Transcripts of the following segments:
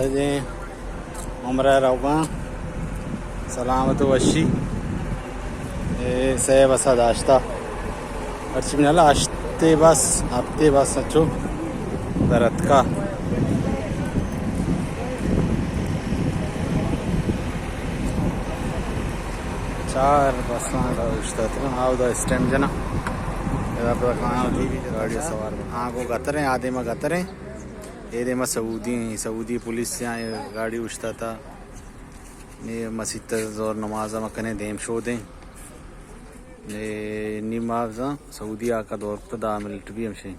دیں عمرہ روگاں، سلامت و وشی۔ اے سئے بسا داشتا، ہرچی منالا ہشتے بس، ہفتے بس اچو درتکا۔ چار بساں دا اوشتاتگاں، آ اودا اسٹینڈ جنا۔ ادا پدا کایاں گاڑی سوار بنا۔ ہاں، گوں گتریں، آ دیما گتریں۔ اے دیما سعودی ایں، سعودی پولیس آں، اے گاڑی اوشتاتا۔ نی مسیت زور نماز ما کنیں، دیم شودیں۔ نی، نی ما بزاں سعودی آقا دور کتا، دہ منٹ بی ہمشیں۔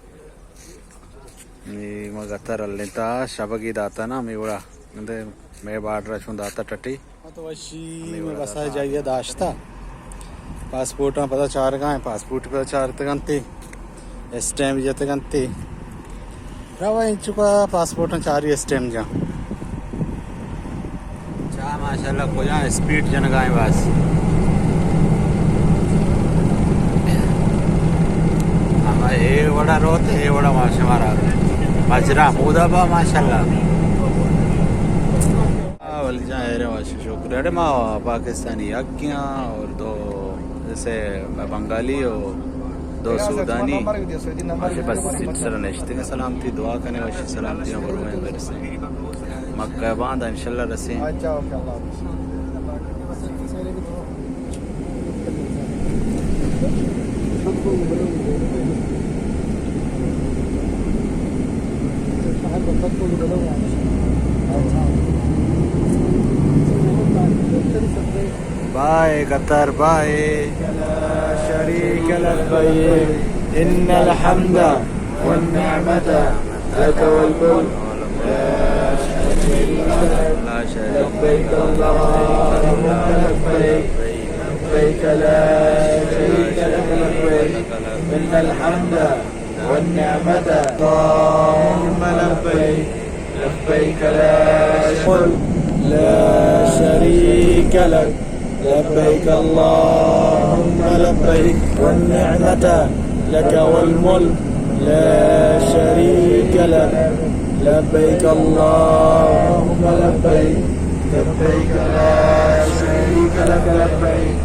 نی ما گتر ہلینتا، شبگی داتا نا، ہمے وڑا۔ اندے مئے بارڈر چون داتا ٹٹی۔ تو وشی ہمے میں وڑا بسا داتا۔ جاگہ داشتا۔ پاسپورٹاں پدا چارگا ایں، پاسپورٹ پدا چارتگنتے، اسٹیمپ جتگنتے۔ روا انچکا پاسپورٹاں چاری اسٹیمپ جا۔ چا ماشاءاللہ کجا اسپیڈ جنگا ایں بس۔ ہما اے وڑا روت، اے وڑا ماشاءاللہ۔ مجرا مودا با ماشاءاللہ۔ آ، ولی جان، اے رواں شکر۔ اڑے ما پاکستانی یکیاں اور دو جیسے بنگالی اور دو سودانی۔ آج بس سیٹ سر نشتگیں، سلامتی دعا کنے، وشی سلامتی ہم برویں برسیں۔ مکہ باند انشاءاللہ رسیں۔ اچھا، اوکے، اللہ حافظ۔ بائے قطر بائے۔ لا شريك لك لبيك، إن الحمد والنعمة لك والملك، لا شريك لك. لبيك اللهم لبيك، لبيك لا شريك لك لبيك، إن الحمد والنعمة. اللهم لبيك، لبيك لا شريك، لا شريك لك، لبيك اللهم لبيك، والنعمة لك والملك، لا شريك لك، لبيك اللهم لبيك، لبيك لا شريك لك لبيك،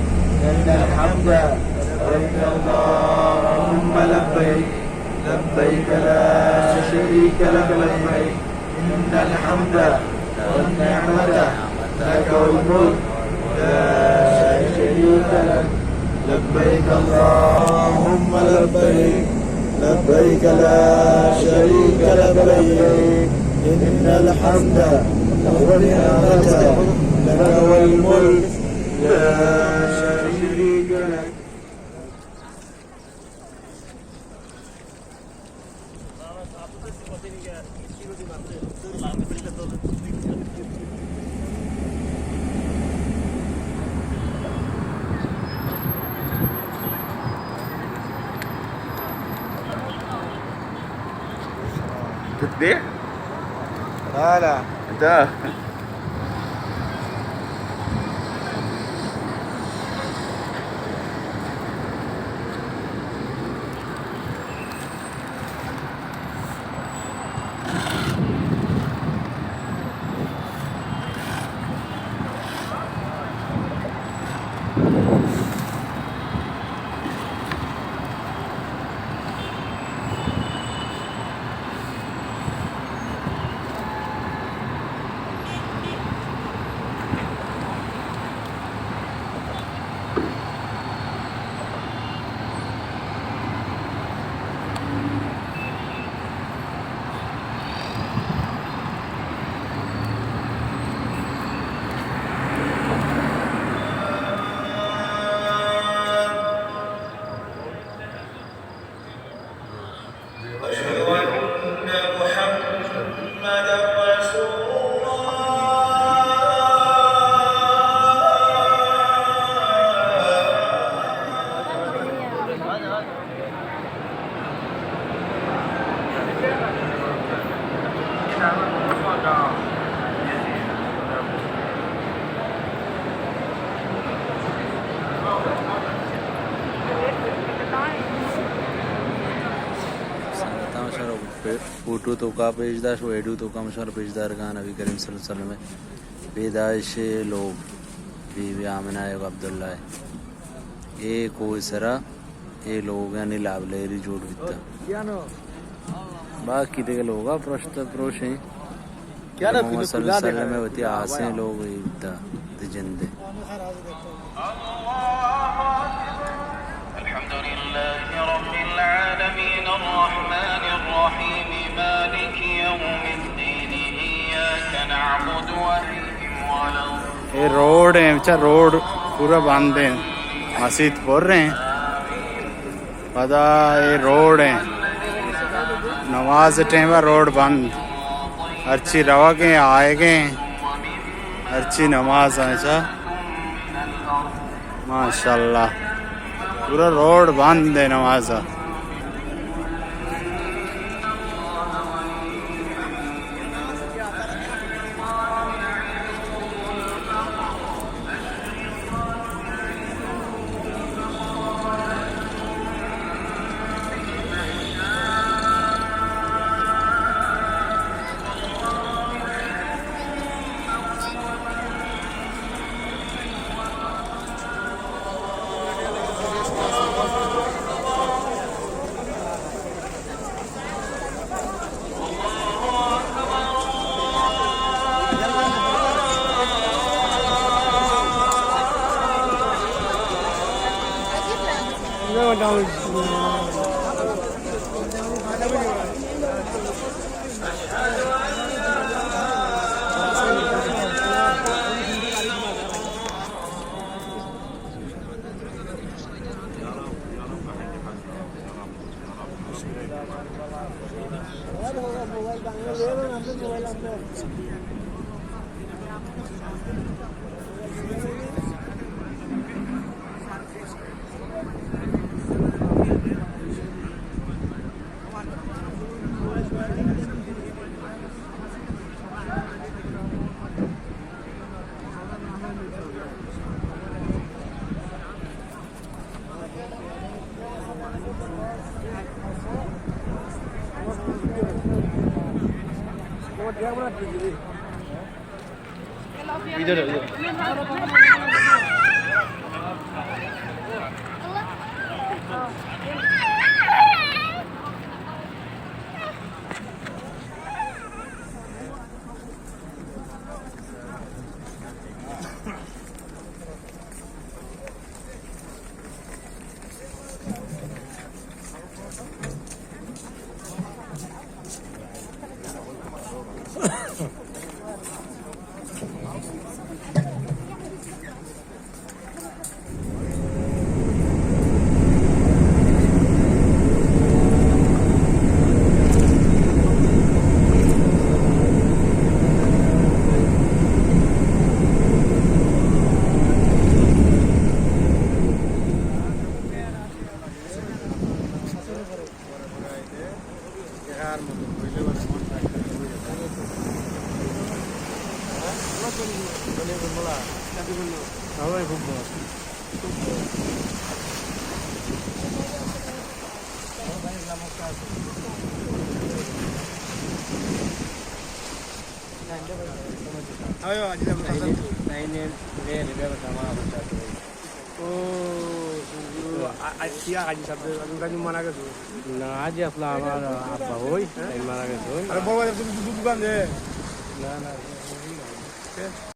إن الحمد، لبيك اللهم لبيك، لبيك لا شريك لك لبيك، إن الحمد والنعمة لك والملك، لا شريك لك. لبيك اللهم لبيك، لبيك لا شريك لك لبيك، إن الحمد والنعمة لك والملك، لا شريك لك. دے؟ لا، لا. دا. فوٹو توکا پیش داشت، ویڈیو توکا مشمار پیش دارگان نبی کریم صلی اللہ علیہ وسلم ءِ پیدائش ءِ لوگ، بی بی آمنہ ءُ عبداللہ ءِ۔ اے کوہ سرا اے لوگ یعنی لابلیری جوڑ بیتا۔ باقی دگہ لوگا پرشت پروشیں۔ محمد صلی اللہ علیہ وسلم ءِ وتی آسیں لوگ اے بیتا، تے جندے۔ الحمد لله رب العالمين، الرحمن الرحيم، مالك يوم الدين، إياك نعبد وإياك نستعين۔ اے روڈ ایں، بچار روڈ پورا بند ایں، مسیت پر ایں۔ پدا اے روڈ ایں، نماز ٹائم روڈ بند، ہرچی روگ ایں، آئیگ ایں، ہرچی نماز ایں، چا؟ ماشاءاللہ، پورا روڈ بند ایں نماز ءَ۔ نا، حاجی اصلا ہمارا ابا ہوئی، ہاں؟ مارا گئے ہوئی۔ ارے بابا، جب تم دکان دے۔ نا، نا۔